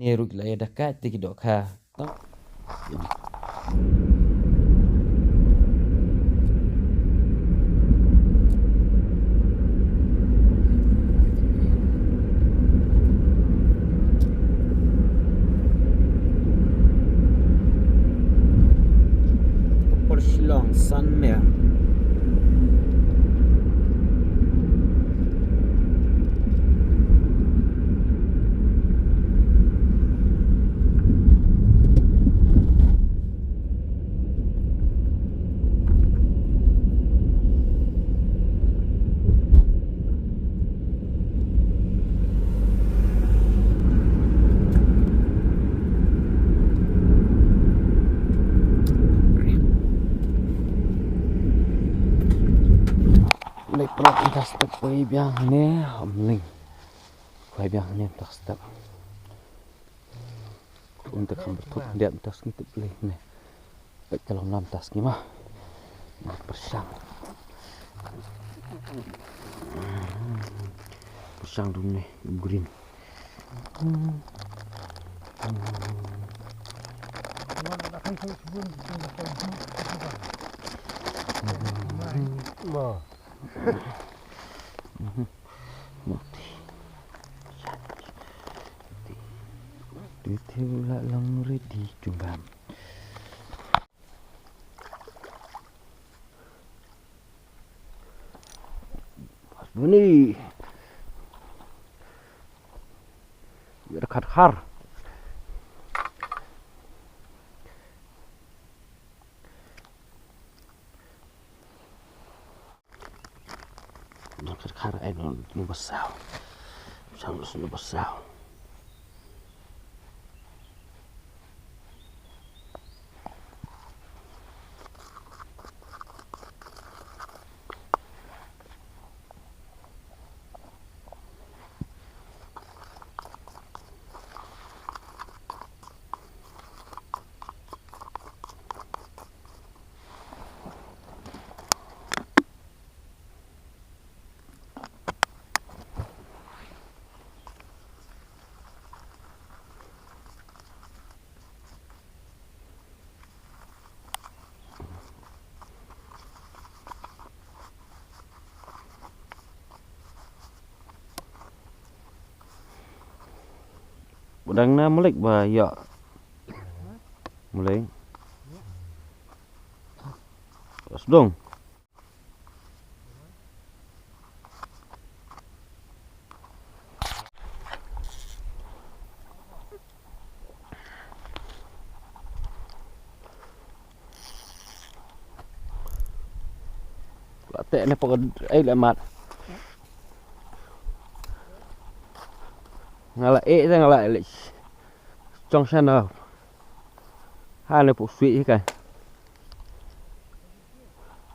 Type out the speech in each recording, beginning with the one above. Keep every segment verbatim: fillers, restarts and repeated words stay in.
Ne ruh la ïa da ka te ki dohkha. Por Shillong Sunmere. Leit prok mynta step, khwai biang ne, ym leng. Khwai biang ne mynta step. Mynta kham bthup, mynta sngi tip lei ne. Peit ka long nam mynta sngi ma. Pyrshang. Pyrshang dum ne, green. Dei te u la long ready jubab. Buni. Ïa khat khar. Ïa khat khar ai no, no basaw. Sang no basaw. Ba dang na malik ba ïa. Malik. Sdong. La teh ne pok ei le mat. Nga la eh, nga la eh. Chong sana. Ha ne pok sweet hi kai.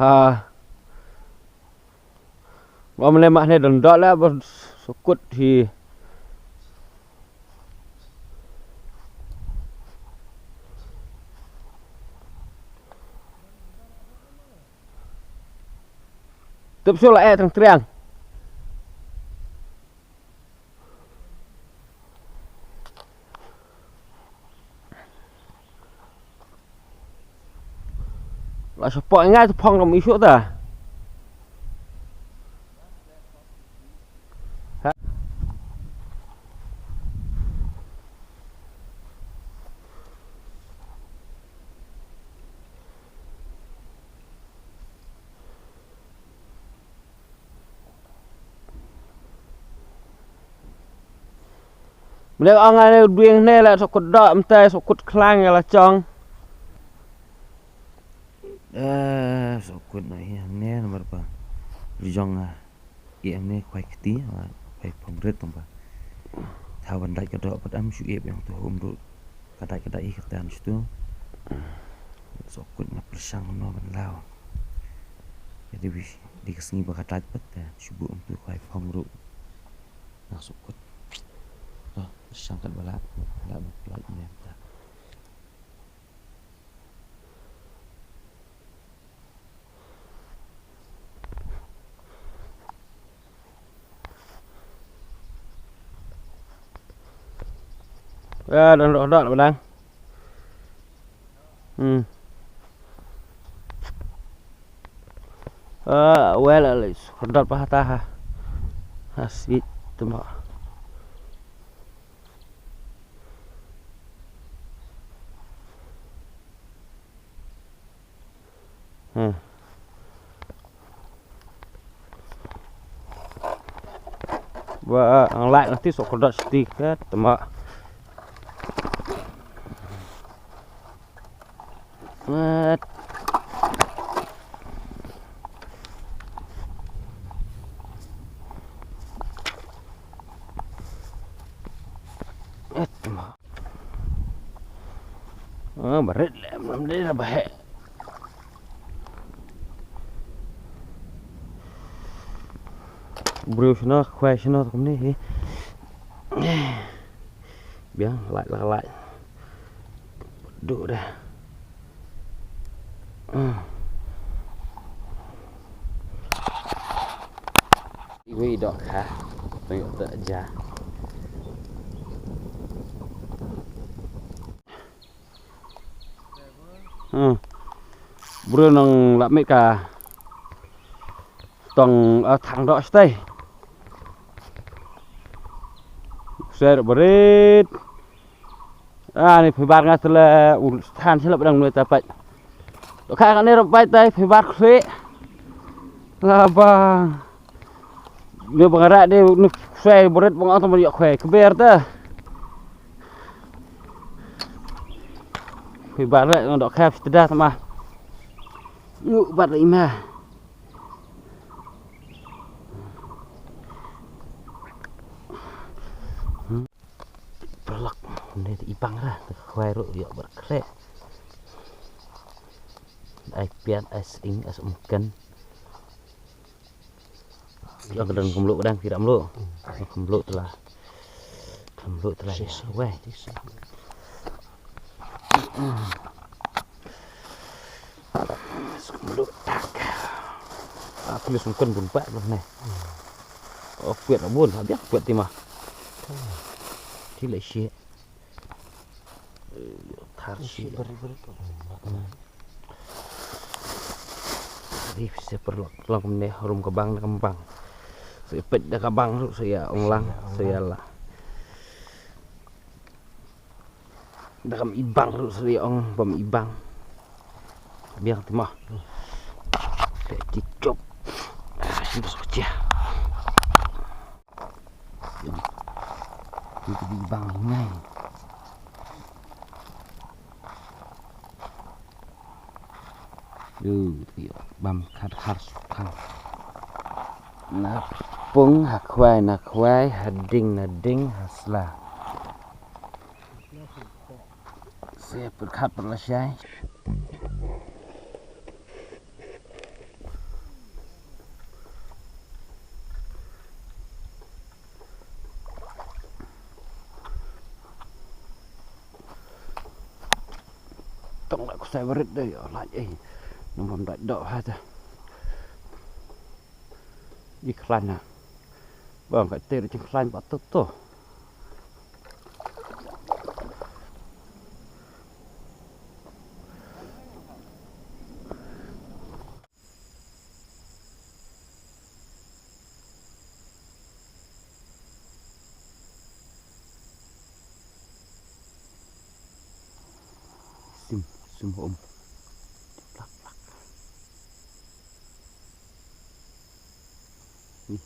Ha. Ngam le mah ne don dok la ba sukut hi. Tip shu la eh tang triang. La support ngai tu phong ram isu ta. Mlek ong ane u dwing ne la sokut dok mtai sokut klang ya la chong. Eh, sokut na hi ne namar ba rijong nga. Ïa ne khwai kti, khwai pamrit tang ba. Thawan dai ka dok pat am shu ïep yang tu hum duk. Ka dai ka dai ka tan shu tu. Sokut nga pyrshang no ban law. Jadi wis di ka sngi ba ka dai pat ta shu bu um tu khwai phong ru. Nga sokut. Ah, pyrshang kat bala. Bala bala ne ta. Ah, dang rok dok, dang. Hmm. Ah, wel, alis. Kordot pa hata ha. Ha, sweet, tuma. Hmm. Ba ang lai nang ti sok kordot siti ka tama. Mat. Et tama. Ah, barit le, belum dia dah bahek. Briew shano, khwai shano, tu kumne hi. Biang, lait, lait, lait. Duh dah. Hmm. Iwi dok ha. Tengok tak ja. Hmm. Briew nang lap mit ka tong, eh, thang dok stai. Ser berit. Ah, ni phi bar nga tele u than silap dang nui ta pait. Ka ka ni rap pait tai phi bar khli. Laba. Ni bang rak de ni khwai berit bang ong tama yok khwai kber ta. Phi bar leh ngan dok khap stada tama. Ngu bat leh ima. Perlak ni ibang ra khwai ru yok bar khleh. Ai pian ai sing ai sumken. Ïa ka don kumlo ka dang kira mlo. Kumlo tela. Kumlo tela ïa. Weh. Kumlo tak. Aku lu sungkan bun pak lu ne. Oh, kuat bun, habis kuat timah. Tidak sih. Thar shi. Ri se perlok long ne rum ka bang na ka bang. Se pet da ka bang ru se ïa ong lang se ïa la. Da kam ibang ru se ïa ong bam ibang. Biang ti mah. Ke ti chop. Ah, shi bas chia. Ni ka dei bang ngai. Duh, bam khat har sukang. Na pung ha khwai na khwai ha ding na ding ha sla. Se pyrkhat pyrlashai. Tong la kusai barit dei, oh, lait, eh. Nang bam dait dok ha ta. Di khlaiñ na. Bang ka ter jing khlaiñ ba to to. Sim, sim hom. Plak, plak. Ni.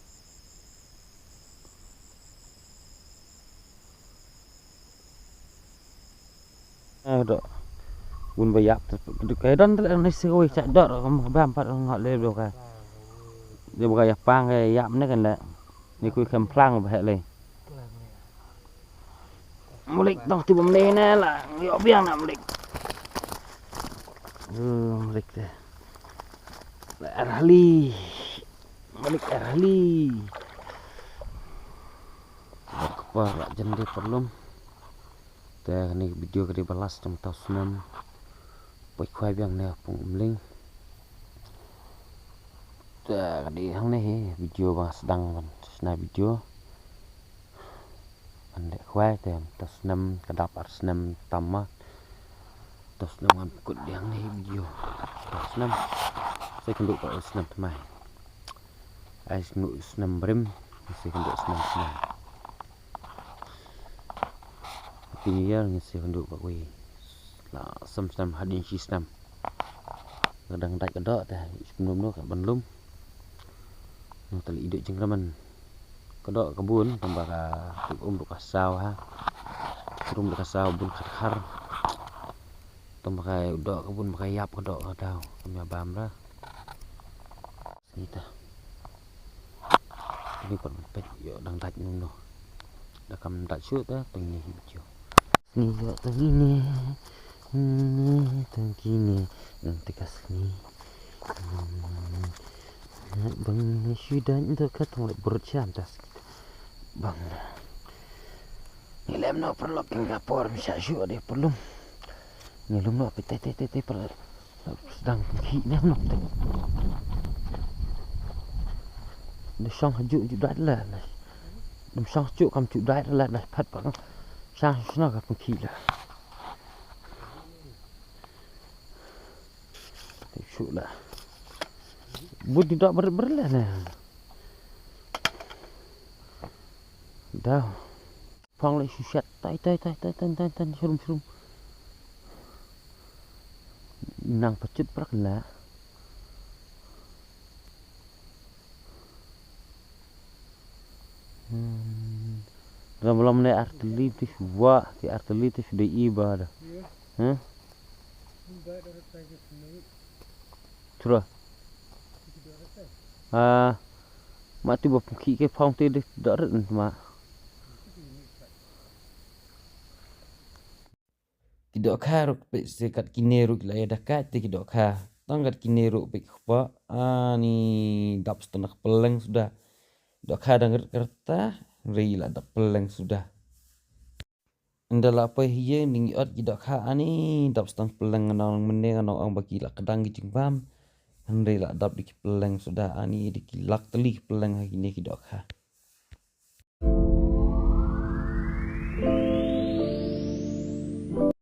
Ah, dok. Bun ba ïap, dok, ka don, dok, ni si oi, cak dok, kam bam pat ngat le, dok, ka. Dia ba ka ïap pang, ka ïap ne kan, dok. Ni kui kam plang ba hek le. Mulik tong ti bam ne ne la, yo biang na mulik. Uh, mulik te. La arhali. Mulik arhali. Kpa la jende perlum. Te kane ka video ka dei ba last jong tau snem. Poi khwai biang ne pung umling. Te ka dei hangne hi video ba sdang ban shna video. An de khwai te, ta snem ka dap ar snem tam ma. Ta snem ngan pukut diang ni video. Ta snem. Sai kynduh pa u snem tmai. Ai snu snem brim. Sai kynduh snem tmai. Happy New Year ngi sai kynduh pa wi. La sam snem hadien shi snem. Ka dang dait ka doh te. Snem no ka ban lum. No tali idu jingkraman. Ka doh ka bun tang ba ka tuk um ruh ka saw ha. Rum ruh ka saw bun khat khar. Tang ba ka doh ka bun ba ka yap ka doh ka daw. Kam ya bam ra. Sngi ta. Ni pat pet yo dang dait nung no. Da kam dait shu ta tang ni yo. Ni yo tang ni. Ni tang kini. Nang tikas ni. Bang ni shu dait do ka tang le burut sham tas. Bang. Ni lem no perlu pingga por mi sha shu de perlu. Ni lum no pete te te te perlu. Sedang pengki ni no. Ni sang haju ju dait la. Ni sang haju kam ju dait la la pat pa. Sang sna ka pengki la. Shu la. Bud ni dak ber ber la na. Dah. Phong le shu shat tai tai tai tai tai tai tai shrum shrum. Nang pachut prak la. Hmm. Ram lam ne arteli tu shwa, ti arteli tu shwa iba da. Hah? Chura. Ah, ma tu ba pengki ke phong te de dak rit ma. Ki dohkha ruh peit se kat kine ruh ki la ïa da kat te ki dohkha. Tang kat kine ruh peit kpa ani dap stang na ka pylleng suda. Dohkha dang rit ka rta, hynrei la dap pylleng suda. Ynda la poi hi ïa ning ot ki dohkha ani dap stang pylleng nga nong mynne nga nong ong ba ki la kdang ki jingbam. Hynrei la dap da ki pylleng suda ani da ki lak tylli ki pylleng ha kine ki dohkha.